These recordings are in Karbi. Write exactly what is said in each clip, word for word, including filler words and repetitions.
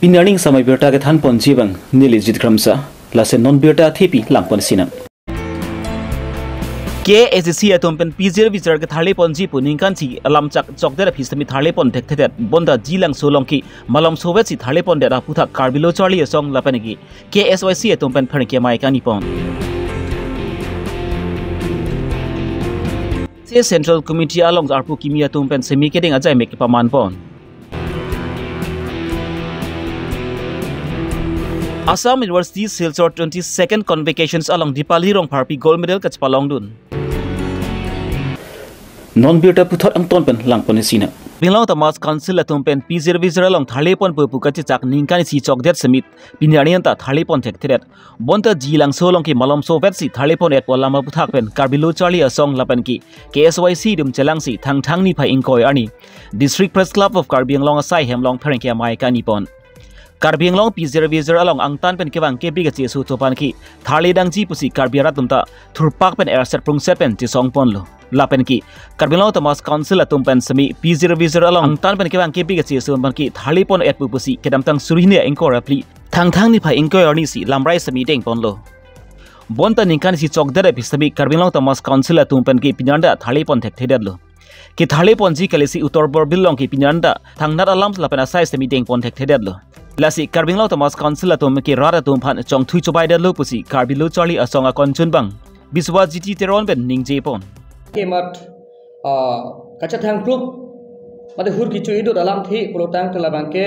Pini arni samai birta kethanponji abang neli Jit Kramsa, laso non birta athepi langpon sinang. K S A C atum pen pijir vijir ketharleponji pu ningkan isi alam chak chokdet aphi sitame tharlepon thekthedet, bonta Jilangso along ke malomso vetsi tharlepondet aputhak Karbi Lo Charli Asong lapen ke K S Y C atum pen pherangke amei kanipon. Se Central Committee along arpu kimi atum pen semi keding ajai mek pamanpon. Assam University Silchar twenty-second Convocations along Dipali Rongpharpi gold medal kachepalongdun. Non birta puthot angton pen langpon sinang. Karbi Anglong Autonomous Council atum pen pijir vijir along tharleponpo pu kachechak ningkan isi chokdet sitame pini arni anta tharlepon thekthedet. Bonta Jilangso along ke malomso vetsi tharlepon-etpo alam aputhak pen Karbi Lo Charli Asong lapen ke K S Y C atum chelangsi Thangthang niphai ingkoi arni District Press Club of Karbi Anglong asai hem along pherangke amei kanipon. Karbi Anglong pijir vijir along angtan pen kevang kebi kacheso atum aphan ke tharledangji pusi Karbi arat atum ta thurpak pen erset prungset pen chesongponlo. Lapen ke Karbi Anglong Autonomous Council atum pen sitame pijir vijir along angtan pen kevang kebi kacheso atum aphan ke tharlepon-etpo pusi kedamtang suri hini ingkoi ra phli Thangthang niphai ingkoi arni si lamrai sitame dengponlo. Bonta ningkan isi chokdet aphi sitame Karbi Anglong Autonomous Council atum pen ke pini anta tharlepon thekthedetlo. Ketharleponji kali si Uttar Borbil along ke pini anta thangnat alam lapen asai sitame dengpon thekthedetlo. Lasi Karbi Anglong Autonomous Council atum ke rat atum aphan chongthui chobaidetlo pusi Karbi Lo Charli Asong akon chunbang Biswajit Teron pen ningjepon. Kemat, ah, kachethang plup, mate hur kichu idut alamthe pulotangte labang ke,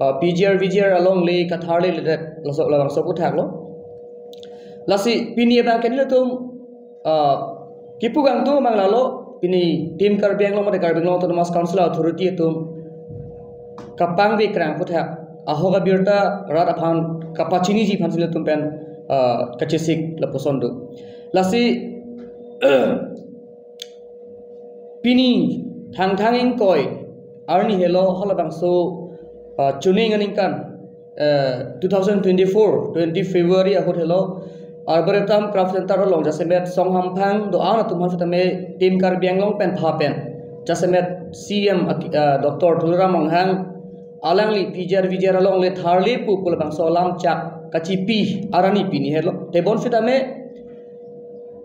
ah, P G R V G R alongle katharledet laso labangso aputhaklo. Lasi pini abang ke nelitum, ah, kipu kangtung abang lalo, pini Team Karbi Anglong mate Karbi Anglong Autonomous Council Authority atum kapangve krang aputhak ahok abirta rat aphan kapachiniji aphan si nelitum pen, ah, kachesik lapuson do. Lasi pini Thangthang ingkoi arni helo halabangso, ah, chuning aningkan, eh, two thousand twenty-four, twenty February ahut helo Arboretum Craft Center along jasemet song hamphang do-an atum aphan sitame Team Karbi Anglong pen pha pen jasemet C M aki-, ah, Doctor Tuliram Ronghang alangli P G R V G R alongle tharlepo pu labangso alam chak kachipi arni pini helo. Tebon sitame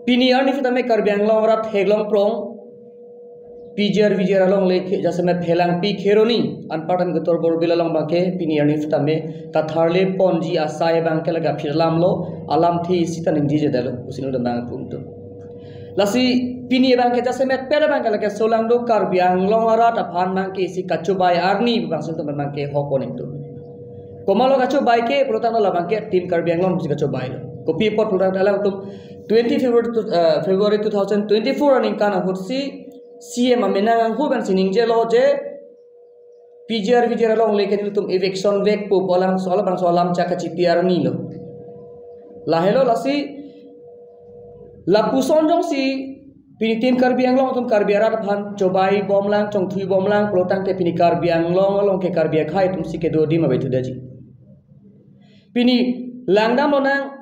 pini arni sitame Karbi Anglong arat theklong prong P G R V G R alongle ke jasemet Phelangpi Kheroni anparta Uttar Borbil along abang ke pini arni sitame katharleponji asai abang ke lake aphi alamlo, alamthe sita ningjejedetlo pusi nelitum abang pum tu. Lasi pini abang ke jasemet pera abang ke lake solangdo Karbi Anglong arat aphan abang ke isi kachobai arni abang si nelitum abang ke hokpon ingtung. Komatlo kachobai ke pulotangte labang ke Team Karbi Anglong si kachobailo. Kopi apot pulotangte alangtum twenty February tu, eh, February two thousand twenty-four aningkan ahut si C M amenang anghu pen si ningjelo je P G R V G R alongle ke nelitum eviction vekpo pu labangso labangso alam chak kachipi arnilo. Lahelo lasi lapuson jongsi pini Team Karbi Anglong atum Karbi arat aphan chobai bomlang, chongthui bomlang pulotangte pini Karbi Anglong along ke Karbi akhei atum si kedo adim avethudeji. Pini langdam lonang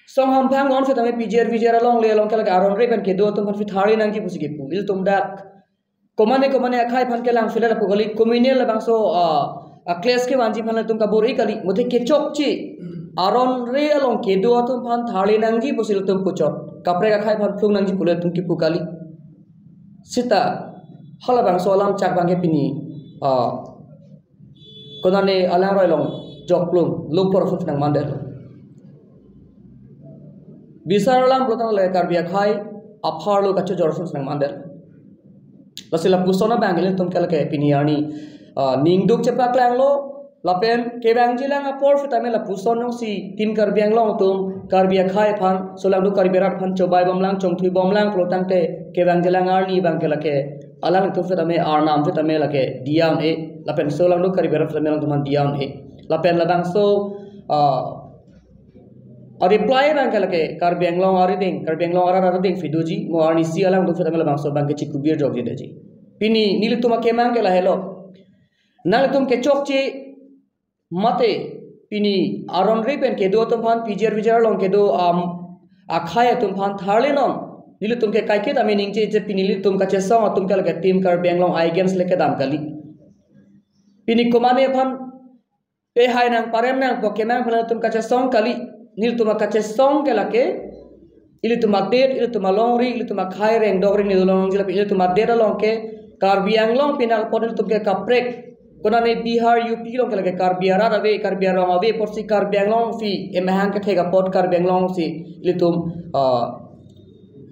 song hamphang non sitame P G R V G R alongle along ke lake aron re pen kedo atum aphan si tharlenangji pusi kipu. Ilitum dak komane komane akhei aphan kelang file lapu kali, communal labangso, ah, ah, clash kevanji aphan latum kabor-i kali, mate kechokche aron re along kedo atum aphan tharlenangji pusi latum puchot. Kaprek akhei aphan phlungnangji pu latum kipu kali. Sita halabangso alam chak abang ke pini, ah, konane alangroi along jokplung lupor ason nangmandetlo. Bisar alam pulotangte Karbi akhei apharlo kachojor ason nangmandetlo. Lasi lapuson abang ilitum ke lake pini arni, ah, ningduk chepaklanglo lapen kevangjilang apor sitame lapuson jongsi Team Karbi Anglong atum Karbi akhei aphan solangdo Karbi arat aphan chobai bomlang, chongthui bomlang pulotangte kevangjilang arni abang ke lake alangtum sitame arnam sitame lake diya un-e lapen solangdo Karbi arat sitame alangtum aphan diya un-e. Lapen labangso, ah, a-reply abang ke lake Karbi Anglong arideng, Karbi Anglong arat arideng phidoji, mo arnisi alangtum sitame labangso abang ke chikubir jokjedeji. Pini nelitum akemang ke lahelo. Nanglitum kechokche mate pini aron re pen kedo atum aphan P G R V G R along kedo, um, akhei atum aphan tharlenon. Nelitum ke kaiketa me ningje je pini nelitum kachesong atum ke lake Team Karbi Anglong against le kedam kali. Pini komane aphan Pe hai nang parem nangpo kemang aphan ilitum kachesong kali. Nelitum akachesong ke lake, ilitum adet, ilitum alongri, ilitum akhai reng dok ring nelitum alongri, ilitum adet along ke Karbi Anglong pinang apot ilitum ke kaprek. Konane Bihar, U P along ke lake Karbi arat ave, Karbi arong ave, apotsi Karbi Anglong si emahang kethek apot Karbi Anglong si ilitum, ah,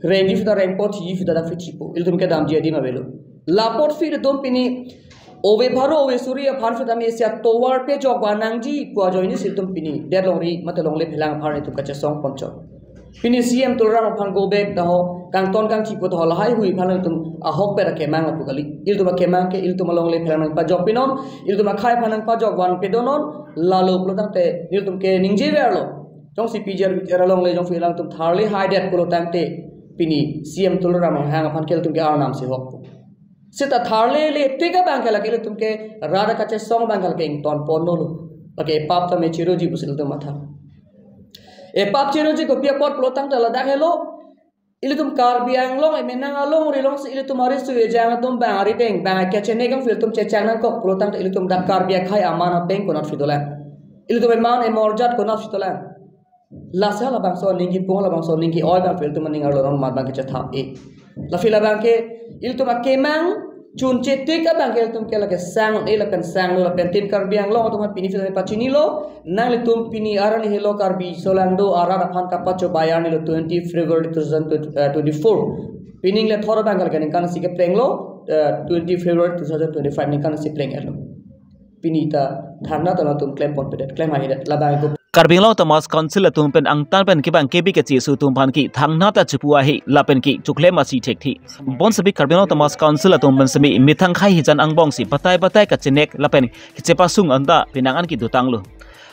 rengji sita rengpo, thiji sita dak si thipo. Ilitum kedamji adim avelo. Lapotsi ilitum pini ove pharo ove suri aphan sitame isi atovar pejok ba nangji pu ajoinesi ilitum pini det longri mate longle phelang aphan ilitum kachesong ponchot. Pini C M Tuliram aphan go back daho, kangton kangthi pu daho, lahai hui aphan ilitum ahokpet akemang apu kali. Ilitum akemang ke ilitum alongle phelang nangpajok pinon, ilitum akhai aphan nangpajok van pedonon, lalo pulo tangte ilitum ke ningjeverlo. Jongsi P G R V G R alongle jongsi ilitum tharli haidet pulo tangte pini C M Tuliram Ronghang aphan ke ilitum ke arnam si hok. Sita tharlele tik abang ke lake ilitum ke rat akachesong abang ke lake ington ponnolo. Lake epap tame chiroji pusi ilitum matha. Epap chiroji kopi apot pulo tangte ladak helo. Ilitum Karbi Anglong emenang alongri alongsi ilitum ariso ejang atum bang arideng bang akecheng nang kong ilitum checheng nangkok pulo tangte ilitum dak Karbi akhai aman apeng konatsi dolang. Ilitum eman emorjat konatsi dolang. Lasi halabangso aning kipung, halabangso aning ke-oi abang ilitum aning arlo non mat abang kechethap-e. Lasi labang ke ilitum akemang chunche tik abang ke ilitum ke lake sang-e lapen sanglo lapen Team Karbi Anglong atum aphan pini sitame pachinilo, nanglitum pini arni helo Karbi solangdo arat aphan kapachobei arni lo twenty February two thousand twenty-four. Pining le thor abang ke lake ningkan isi keplenglo, eh, twenty February two thousand twenty-five ningkan isi pleng-etlo. Pini ta dharna ta latum klem ponpedet, klem haidet, labang ko. Karbi Anglong Autonomous Council atum pen angtan pen kevang kebe kechesu atum aphan ke thangnat ta chipu ahe lapen ke choklemasi thekthe. Bonsitame Karbi Anglong Autonomous Council atum pen sitame methang khei hijan angbong si batai batai kachenek lapen kechepasung anta penang an kedotanglo.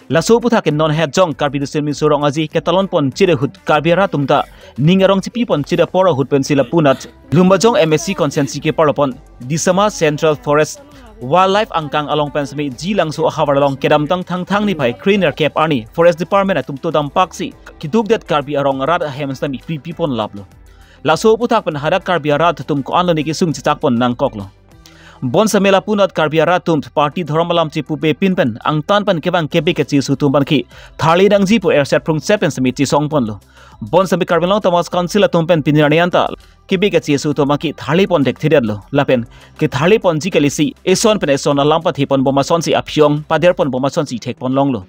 Laso aphuthak ke non het jong Karbi Riso Nimso Rong Aje ketalon ponchit ahut Karbi arat atum ta ning arong chipi ponchit apor ahut pensi lapunat Lumbajong M A C constituency keparlo pon Disama Central Forest Wildlife angkang along pen sitame Jilangso ahavar along kedamtang Thangthang niphai kre nerkep arni Forest Department atum to dampak si kedukdet Karbi arong arat ahem sitame pipi pon laplo. Laso aphuthak pen hadak Karbi arat atum ko-anlo ne kesung chechak pon nangkoklo. Bonsitame lapunat Karbi arat atum party dhorom alam chipupe pin pen angtan pen kevang kebe kechesu atum aphan ke tharli nangji pu erset prungset pen sitame chesong ponlo. Bonsitame Karbi Anglong Autonomous Council atum pen pini arni anta kebe kechesu atum aphan ke tharli pon thekthedetlo. Lapen ketharli ponji kali si eson pen eson alam pathe pon bom asonsi aphyong pader pon bom asonsi thek pon longlo.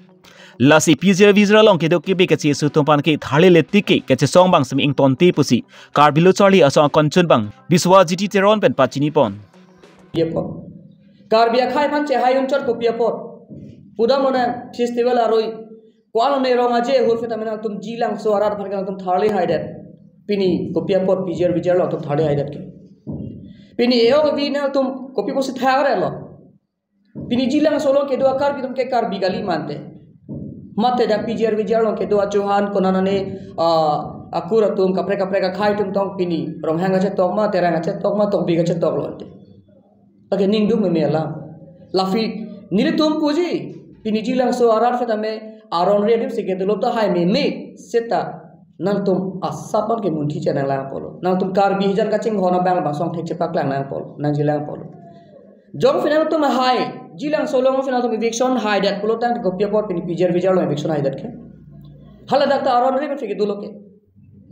Lasi P G R V G R along kedo kebe kechesu atum aphan ke tharlile tik ke kechesong abang sitame ingtonte pusi Karbi Lo Charli Asong akonchun abang Biswajit Teron pen pachini pon. Ye po. Karbi akhai aphan chehai unchot kopi apot. Pudam mona festival aroi. Ko-anlo ne Rong Aje ahut sitame nangtum Jilangso arat aphan ke nangtum tharli haidet. Pini kopi apot P G R V G R along nangtum tharli haidet ke. Pini e-ok avi nangtum kopi pusi thare lo. Pini Jilangso along kedo a-Karbi atum ke Karbi kali mante. Mate dak P G R V G R along kedo a-Chauhan konane, ah, akur atum kaprek kaprek akhai atum tong pini Ronghang kachetok ma, Terang kachetok ma, Tokbi kachetok lo ante. Lake ningduk meme alam. Lasi nelitum puji pini Jilangso arat sitame aron redim si kedo lo tahai meme seta nangtum asap an ke munthi chenang lang polo. Nangtum Karbi hijan kachinghon abang bang song thek chepaklang nang polo, nangji lang polo. Jongsi nangtum hai Jilangso along si nangtum eviction haidet pulo tangte kopi apot pini P G R V G R along eviction haidet ke. Hala dak ta aron redim si kedo lo ke.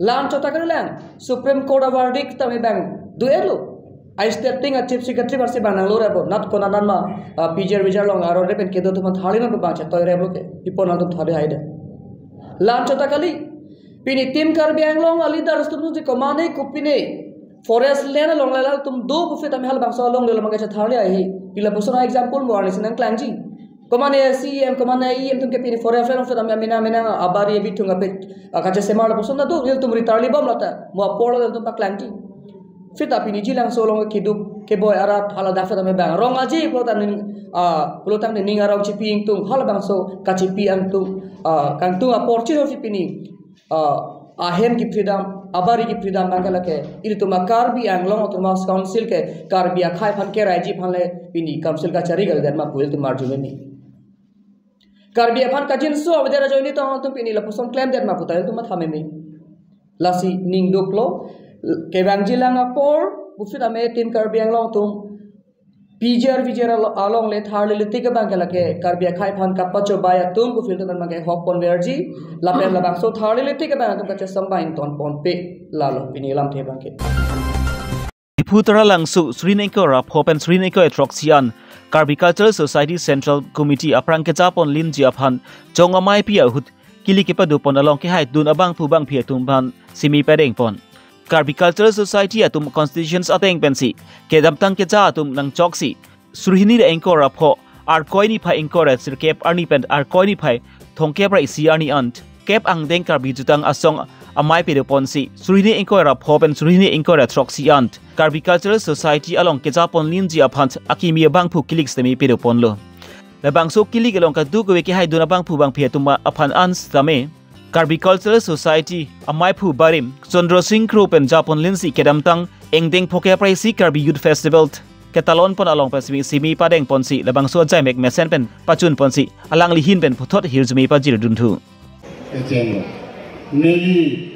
Lan chota kali lang. Supreme Court a-verdict tame bang do-etlo. A-state ting a-Chief Secretary aphansi bang nanglo rebo. Nat konat ma, ah, P G R V G R along aron redim kedo atum aphan tharli non bang chetoi rebo ke. Pi apot nangtum tharli haidet. Lan chota kali. Pini Team Karbi Anglong a-leaders atum si komane kopine forest land along lalal atum do pu sitame halabangso along le lamang kachetharli ahi. Pi lapuson a-example mo arnisi nangklangji. Komane C E M, komane E M atum ke pini forest land sitame amena mena abari abithung ape, ah, kachesemar lapuson ta do, ilitum retire li bom lata. Mo apor lo ilitum paklangji. Seta pini Jilangso along keduk keboi arat hala dak sitame bang Rong Aje pulo tang ning, ah, pulo tang ning arong chipi ingtung halabangso kachipi angtung, ah, kangtung apor chiro si pini, ah, ahem ke-freedom, abari ke-freedom abang ke lake ilitum a-Karbi Anglong Autonomous Council ke Karbi akhai aphan keraiji aphan le pini council kachari kalidet ma pu ilitum arju meme. Karbi aphan kachinso avedet ajoine tong atum pini lapuson klemdet ma pu ta ilitum matha meme. Lasi ningduklo, kevangji lang apor pusitame Team Karbi Anglong atum P G R V G R alo-, along le tharli le tik abang ke lake Karbi akhei aphan kapachobei atum ko field abang ke hok ponverji, lapen labangso tharli le tik abang atum kachesong bang ton ponpe lalo pini lamthe abang ke. Diphu Taralangso, suri hini ingkoi ra pho pen suri hini ingkoi ra throksi an Karbi Cultural Society Central Committee aphrang keja ponlinji aphan chong ameipi ahut kilik kepado pon along kehaidun abangphu bangphi atum aphan simi padeng pon. Karbi Cultural Society atum constitutions ateng pensi kedamtang keja atum nangchoksi suri hini ra ingkoi ra pho, Arkoi niphai ingkoi ra sirkep arni pen Arkoi niphai thomkep ra isi arni an kep angdeng Karbi Jutang Asong amei pado ponsi suri hini ingkoi ra pho pen suri hini ingkoi ra throksi an Karbi Cultural Society along keja ponlinji aphan akimi abangphu kilik simi pado ponlo. Labangso kilik along kadokave kehaidun abangphu bangphi atum aphan an sitame Karbi Cultural Society ameiphu barim Chandra Singh Kro pen ja ponlinsi kedamtang angdeng phokep ra isi Karbi Youth Festival ketalon pon along pen simi, simi padeng ponsi labangso ajaimek mesen pen pachun ponsi alangli ahin pen puthot hirjume pajirdunthu. Kecheng lo. Neli.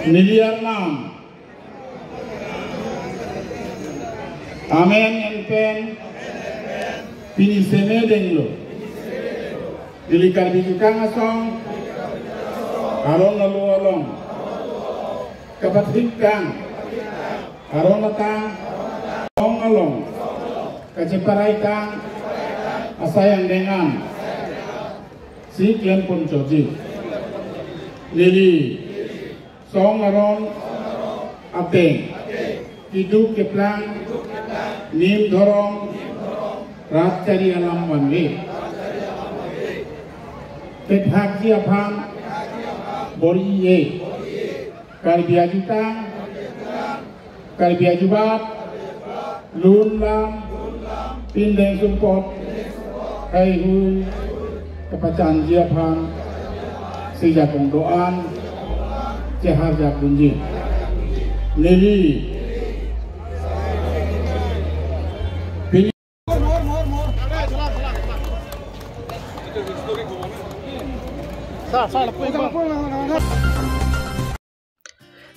Neli arnam. Amen en pen. Pini seme denglo. Neli Karbi Jutang Asong arong alo along kapathik tang, arong atang, arong along kacheparai tang asai angdeng an si klem ponchotji. Neli song aron ateng keduk keplang, nim dhorom, rat chari alam vanve. Pethakji aphan bor-i-e. Karbi ajutang, Karbi ajubat, lun lam, pindeng sumpot, heihui kepachanji aphan si jakong do-an cheharjap dunji. Neli.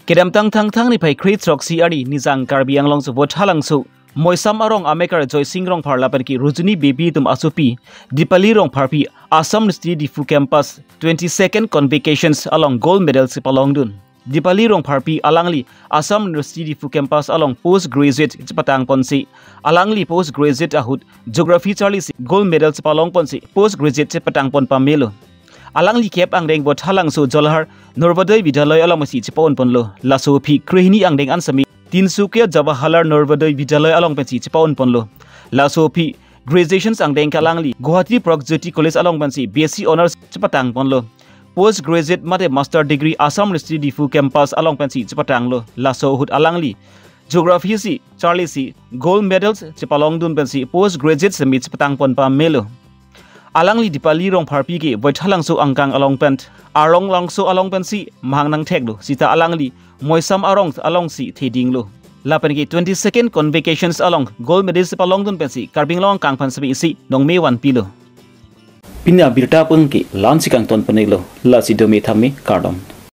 Kedamtang Thangthang niphai kre throksi arni Nijang Karbi Anglong Vothatlangso Moisam arong amekar Joysing Rongphar lapen ke Rujuni Baby atum asopi Dipali Rongpharpi Assam University Diphu Campus twenty-second Convocations along gold medal si palongdun. Dipali Rongpharpi alangli Assam University Diphu Campus along post graduate chepatang ponsi alangli post graduate ahut Geography charlisi gold medal chepalong ponsi post graduate chepatang pon pamelo. Alangli kep angdeng Vothatlangso Jolhar Navodaya Vidyalaya along pensi chepa-un ponlo. Laso aphi krehini angdeng an sitame Tinsukia Jawaharlal Navodaya Vidyalaya along pensi chepa-un ponlo. Laso aphi graduations angdeng ke alangli Guwahati Pragjyoti College along pensi B S C Honours chepatang ponlo. Post graduate mate master degree Assam University Diphu Campus along pensi chepatanglo. Laso ahut alangli Geography si charlisi gold medals chepalongdun pensi post graduate semi chepatang pon pamelo. Alangli Dipali Rongpharpi ke Vothatlangso angkang along pen Arlong Langso along pensi mahang nangtheklo, sita alangli Moisam arong alongsi thedinglo. Lapen ke twenty-second Convocations along gold medal chepalongdun pensi Karbi Anglong angkang aphan semi isi nongme vanpilo. Pini abirta pen ke la-ansi kangton pon-iklo, lasi dome thame kardom.